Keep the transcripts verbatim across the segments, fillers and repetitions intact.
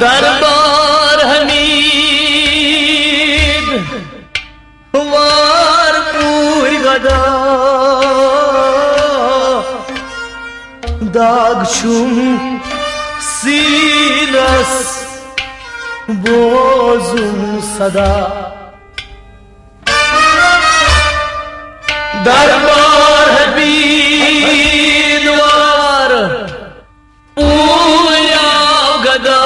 دربار حمید وار پوٗرۍ گدا، داغ چھُم سیٖنس بوزُم صدا۔ دربار حمید وار پوٗرۍ گدا،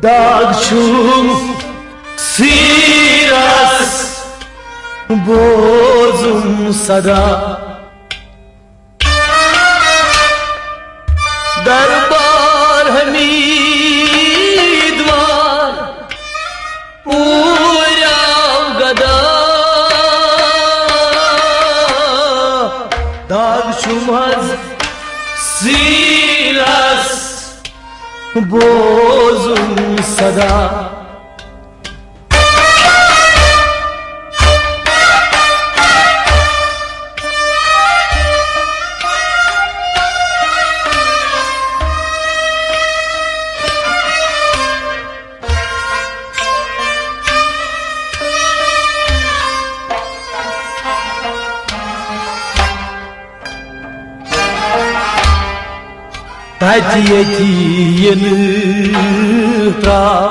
داغ چھُم سیٖنس بوزُم صدا۔ دربار حمید وار پوٗرۍ گدا، داغ چھُم حظ سیٖنس بوزُم صدا۔ تَتہِ ییٚتہِ یِنہٕ ترٛاو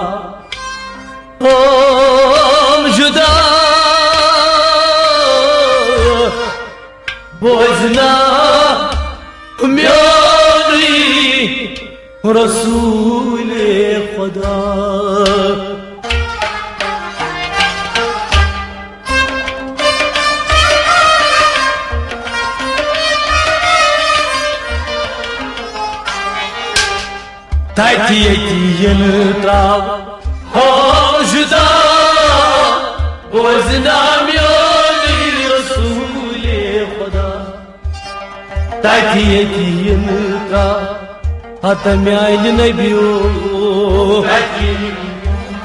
اوم جُدا، بوزنا میونُے رسول خدا۔ تَتہِ ییٚتہِ یِنہٕ ترٛاو ہو جُدا، بوزنا میون رسول خدا۔ تَتہِ ییٚتہِ یِنہٕ ترٛاو ہتا میانہِ نبیو،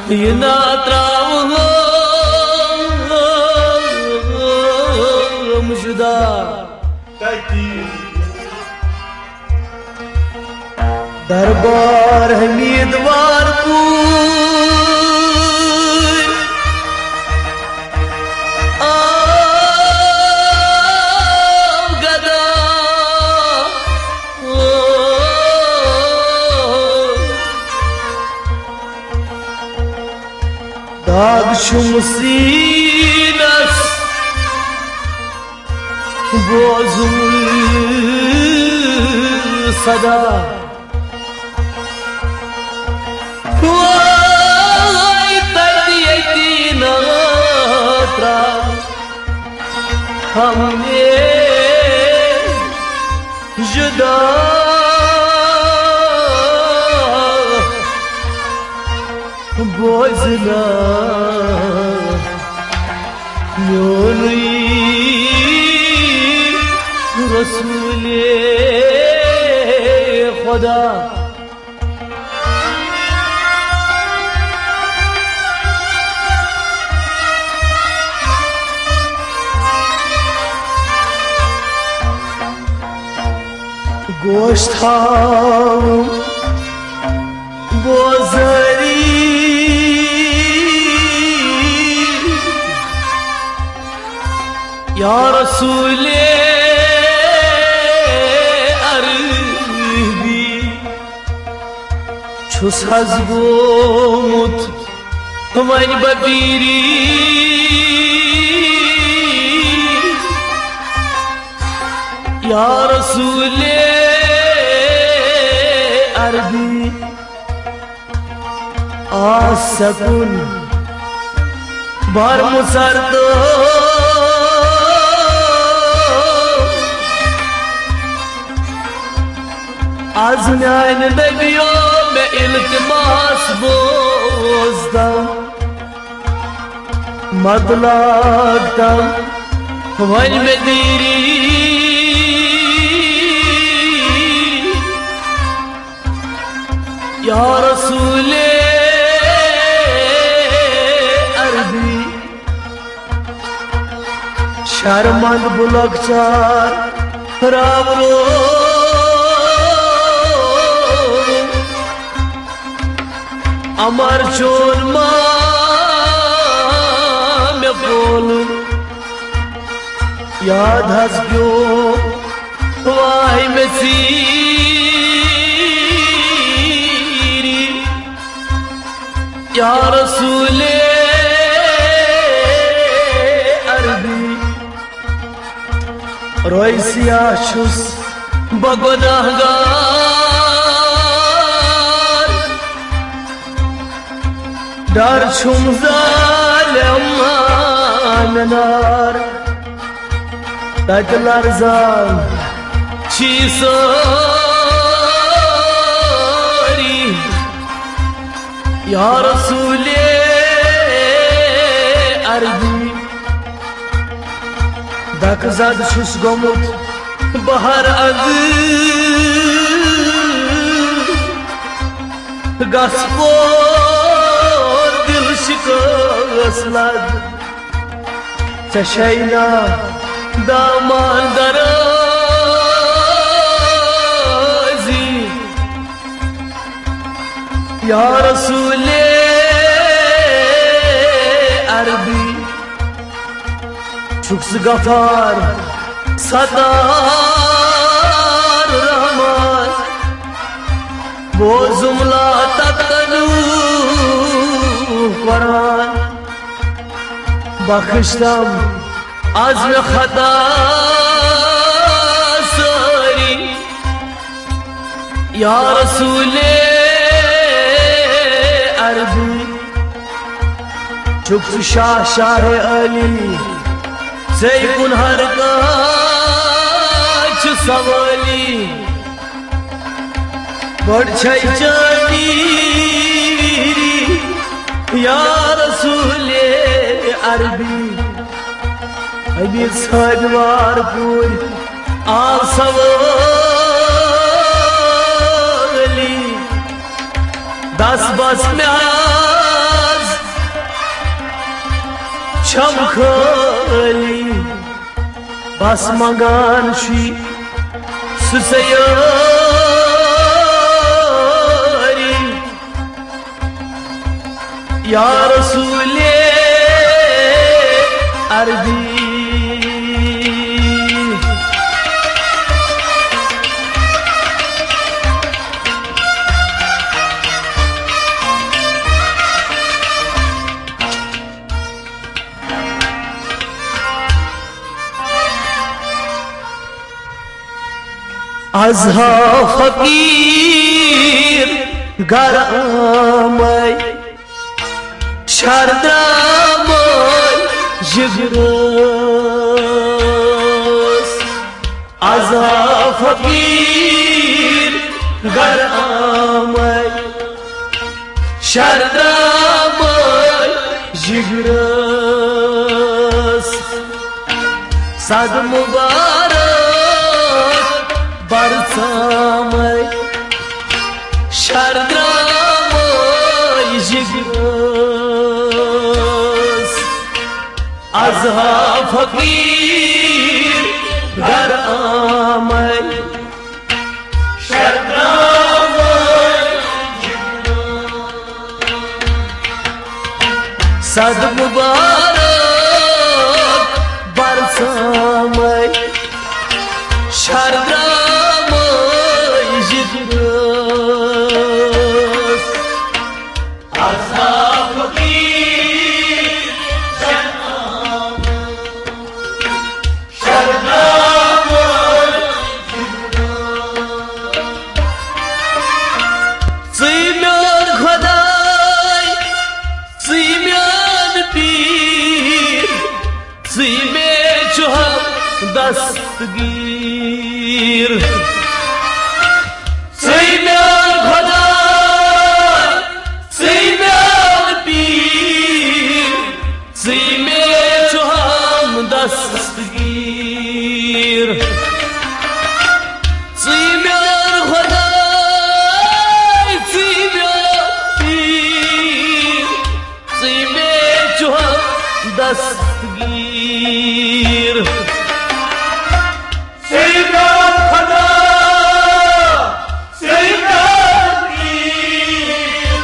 یہِ نا ترٛاو ہو جُدا۔ تَتہِ دربار حمید وار پوٗرۍ آو گدا۔ داغ چھُم سیٖنس بوزُم صدا۔ وٲے تَتہِ ییٚتہِ ناترا ہم نے جُدا۔ بوزنا میونُے رسول خدا۔ گوش تھاوُم بوزٲری یا رسول عربی، چھُس حظ گوٚمُت وۄنۍ بہٕ پیٖری۔ یا رسول عربی، آ سکون بر مسرد، از میانہِ نبیو مےٚ التماس بوزتم، مطلب تم وۄنۍ مےٚ دیٖری۔ یا رسول عربی، شرمند بُلک چار راورو۔ امر چون ما مےٚ بولُن، یاد حظ پیوٚو واے مےٚ ژیٖری۔ یا رسول عربی، روے سیاہ چھُس بہٕ گۄناہ گار، ڈر چھُم ظالمان نار، تتہِ لرزان چھی سٲری۔ یا رسول عربی، دکہٕ زد چھُس گوٚمُت بہر اندٕ، گژھ پور دل شکٲس لد۔ ژےٚ چھے نا دامان درازی، یا رسول عربی، چھُکھ ژٕ غفار ستار رحمان، بوزُم لا تقنوٗ قرآن، بخشتم از مےٚ خطا سٲری۔ یا رسول عربی، چھُکھ ژٕ شاہ شاہ علی، ژے کُن ہر کانٛہہ چھُ سوالی۔ گۄڈٕ چھے چٲنی یا رسول عربی، حبیب صٲبۍ وار پوٗرۍ آل سوٲلی۔ دس بس مےٚ آز چھم خٲلی، بس منگان چھُے سُہ ژےٚ یٲری۔ یا رسول عربی، از ہا فقیر گر آمے، شر درامے جگرس۔ از ہا فقیر گر آمے، شر درامے جگرس۔ صد مبارک برژامے، شر درامے جگرس۔ از ہا فقیر گر آمے، شر درامے جگرس۔ صد مبارک برژامے، شر درامے جگرس۔ از ہا فقیر گر آمے، شر درامے جگرس۔ ژٕے میون خداے، ژٕے میون پیٖر، ژٕے مےٚ چھُ ہم دستگیٖر۔ ژٕے میون خداے، ژٕے میون پیٖر، ژٕے مےٚ چھُ ہم دستگیٖر۔ ژٕے میون خداے، ژٕے میون پیٖر، ژٕے مےٚ چھُ ہم دستگیٖر۔ ژٕے میون خدا، ژٕے میون پیٖر،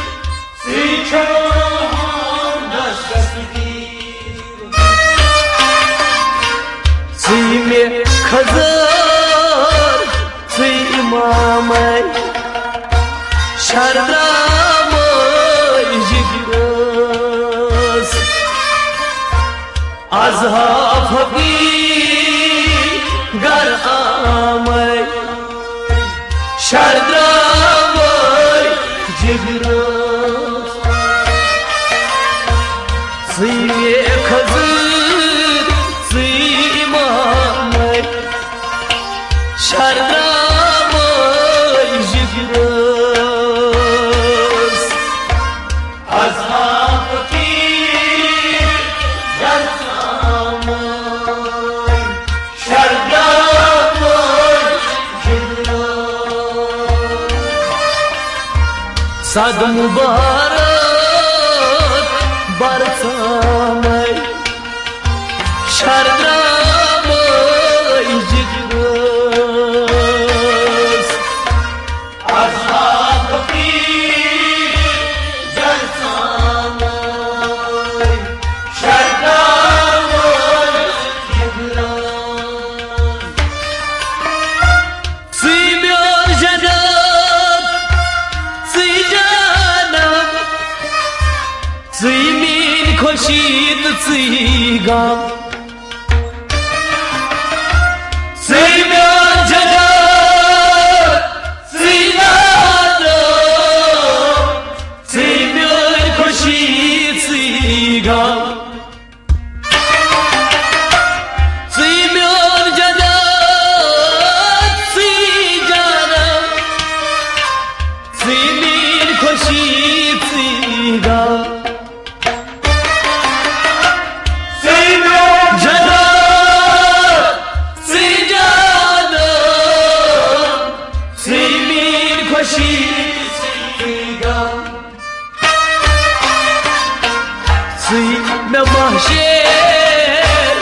ژٕے زار ژٕے اِمامَے، شردرامَے جگرس۔ از ہا فقیر گر آمَے، شردرامَے جگرس۔ ژٕے خضر، ژٕے اِمامَے، شردرامَے جگرس۔ از ہا فقیر گر آمَے، شردرامَے جگرس۔ صد مبارک برژامَے، شردرامَے جگرس۔ از ہا فقیر گر آمَے، شردرامَے جگرس۔ ژٕے میون جنت، ژٕے جانم، ژٕے میٲنۍ خوشی تہٕ ژٕے غم۔ ژٕے میون جنت، ژٕے جانم، ژٕے میٲنۍ خوشی، ژٕے غم۔ ژٕے میون جنت، ژٕے جانم، ژٕے میٲنۍ خوشی، ژٕے غم۔ ژٕے میون جنت، ژٕے جانم، ژٕے میٲنۍ خوشی، ژٕے غم۔ ژٕے مےٚ محشر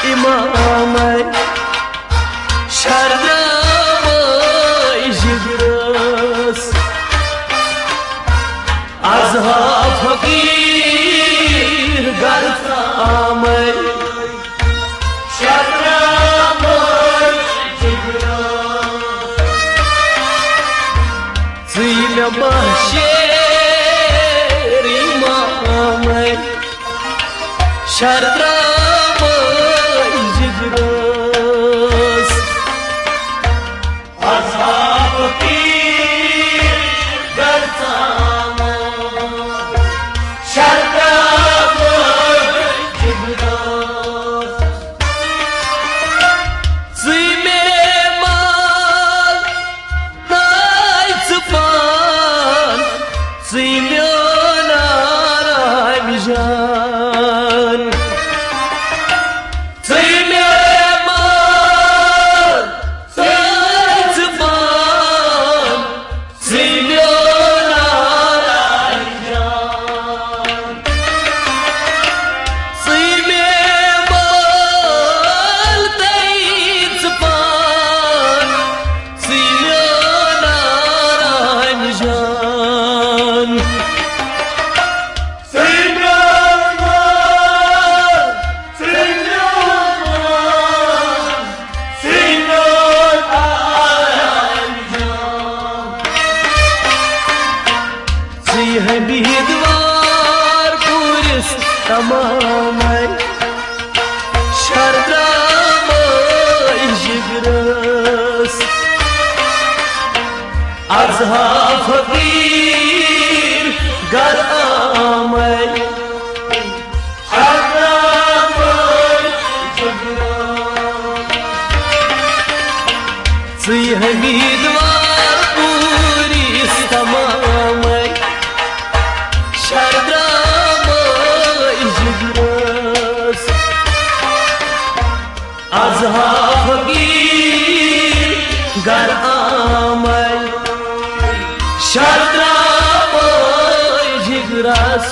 اِمامَے، شردرامَے جگرس۔ از ہا فقیر گر آمَے، شردرامَے جگرس۔ ژٕے مےٚ محشر اِمامَے، شردرامَے جگرس۔ از ہا فقیر گر آمَے، شردرامَے جگرس۔ ژٕے مےٚ مال تہٕ ژٕ پان، ژٕے میون آرام جان۔ ژٕے مےٚ مال تہٕ ژٕ پان، ژٕے میون آرام جان۔ ژٕے مےٚ مال تہٕ ژٕ پان، ژٕے میون آرام جان۔ ژٕے میون مال، ژٕے میون مال، ژٕے میون آرام جان۔ ژٕے حمیدوار پوٗرِس تمامَے، شردرامَے جگرس۔ از ہا فقیر گر آمَے، شردرامَے جگرس۔ ژٕے حمیدوار پوٗرِس تمامَے، شردرامَے جگرس۔ از ہا فقیر گر آمَے، شردرامَے جگرس۔